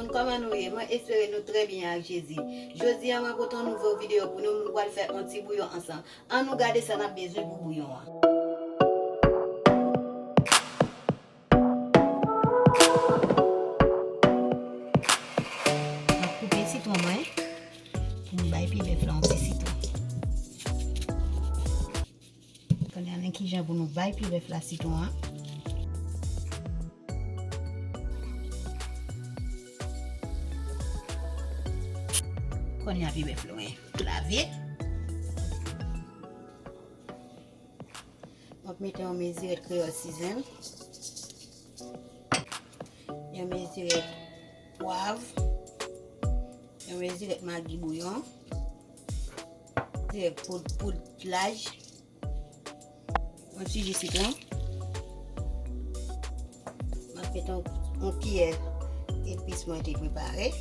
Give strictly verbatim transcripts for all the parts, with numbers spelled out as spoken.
Kòman nou ye? Mwen espere nou trè byen ak Jezi. Jodi a, mwen pote yon nouvo videyo pou nou, nou pral fè yon ti bouyon ansanm. Ann nou gade sa n ap bezwen pou bouyon an. M ap koupe sitwon mwen pou m bay pye bèf la yon ti sitwon. Kounye a, men kijan pou nou bay pye bèf la sitwon an. Kounye a, pye bèf la, mwen lave. M ap mete yon mezirèt kreyòl sizen, yon mezirèt pwav, yon mezirèt magi bouyon, mezirèt poud, poud laj, yon ti ji sitwon. M ap mete yon, yon kiyè epis mwen te prepare.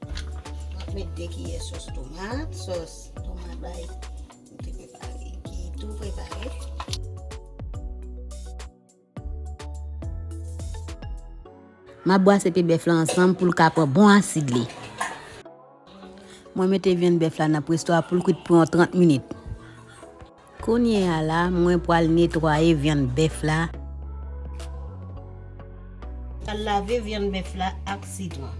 M ap met de kiyè sòs tomat, sòs tomat bay m te prepare, ki tou prepare. M ap bwase pye bèf la ansanm pou l ka pran bon asid li. Mwen mete vyann bèf la nan presto a pou l kwit pou yon trant minit. Kounye a la, mwen pral netwaye vyann bèf la. Al lave vyann bèf la ak sitwon.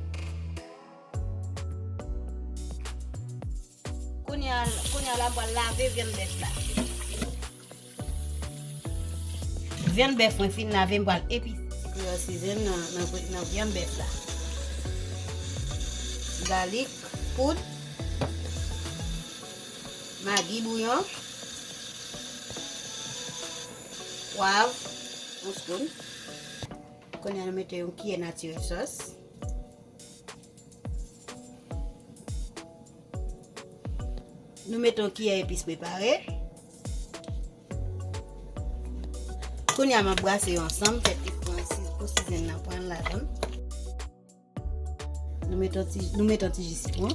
Kounye a, kounye a la, mwen pral lave vyann bèf la. Vyann bèf mwen fin lave, mwen pral epise. Kreyòl sizen nan, nan, nan vyann bèf la. Galik poud. Magi bouyon, pwav, yon spoon. Kounye a nou mete yon kiyè natirèl sòs. Nou mete yon kiyè epis prepare. Kounye a m ap brase yo ansanm, fè ti pran si, pou sizen nan pran ladan l. Nou mete yon ti, nou mete yon ti ji sitwon.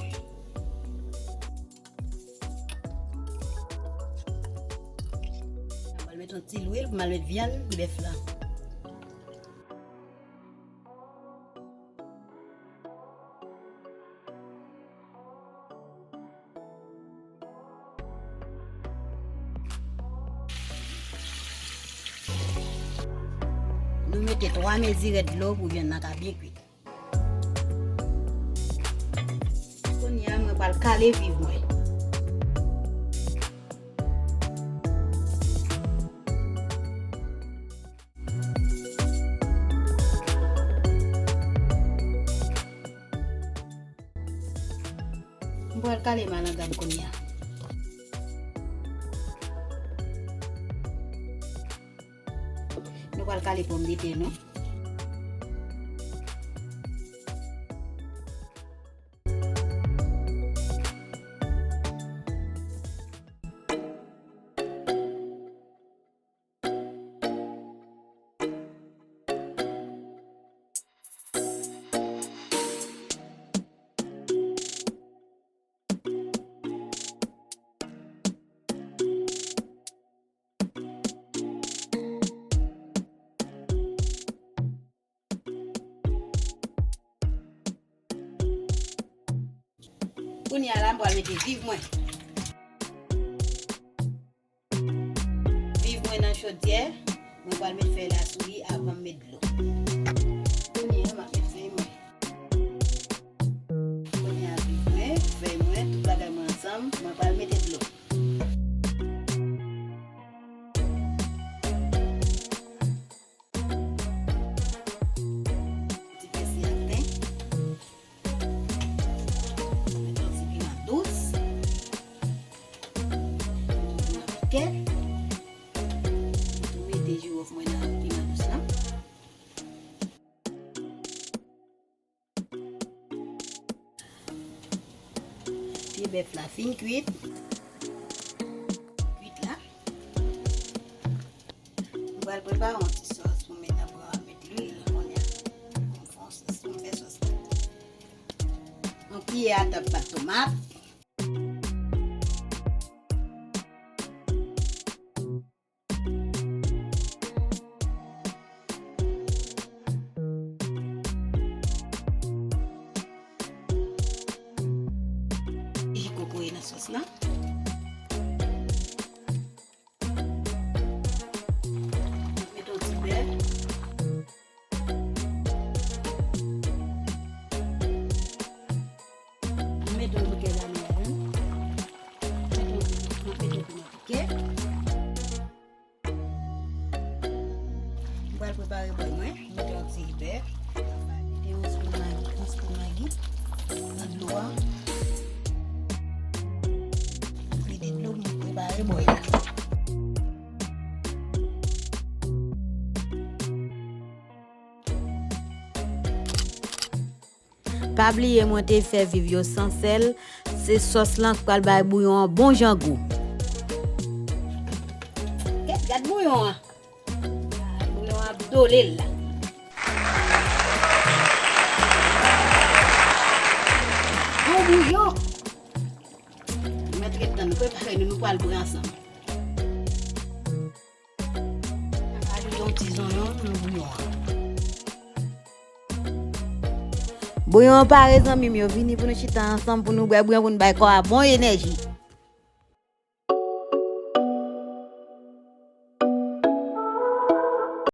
Mwen mete yon ti lwil pou mwen mete vyann bèf la. Nou mete twa mezirèt dlo pou vyann nan ka byen kwit. Kounye a, mwen pral kale viv mwen. Mwen pral kale malanga m kounye a. Nou pral kale pòmdetè nou. Kounye a la, m pral mete viv mwen. Viv mwen nan chodyè, mwen pral met fèy la sou li avan m met dlo. Kounye a, m ap met fèy mwen. Kounye a, viv mwen, fèy mwen, tout bagay mwen ansanm, mwen pral mete dlo. Ti pèsi ak ten. Mete yon ti piman dous. Piman pike. Tou mete jiwòf mwen nan piman dous lan. Pye bèf la fin kwit. Kwit la. M pral prepare yon ti sòs pou m met nan pwen an, met lwil kounye a. Pou m fè yon sòs, pou m fè sòs la. Yon kiyè a tab pat tomat. Nan. Mete yon ti bè. Mete yon bouke vanilya ladan. Mete yon, mete yon piman pike. M pral prepare bòy mwen. Mete yon ti bè. Mete yon spin Maggi, yon spin Maggi nan dlo a. Vide dlo pou m prepare bòy la. Pa bliye mwen te fè viv yo san sèl. Se sòs lan k pral bay bouyon an bon jan gou. Gad, gad bouyon an. Bouyon an ap dole la. Bon bouyon. Mèt ret tann, nou prepare nou, nou pral bwè ansanm. Ajoute yon ti zonyon nan bouyon an. Bouyon an pare, zanmi m yo, vini pou nou chita ansanm, pou nou bwè bouyon, pou nou bay kò a bon enèji.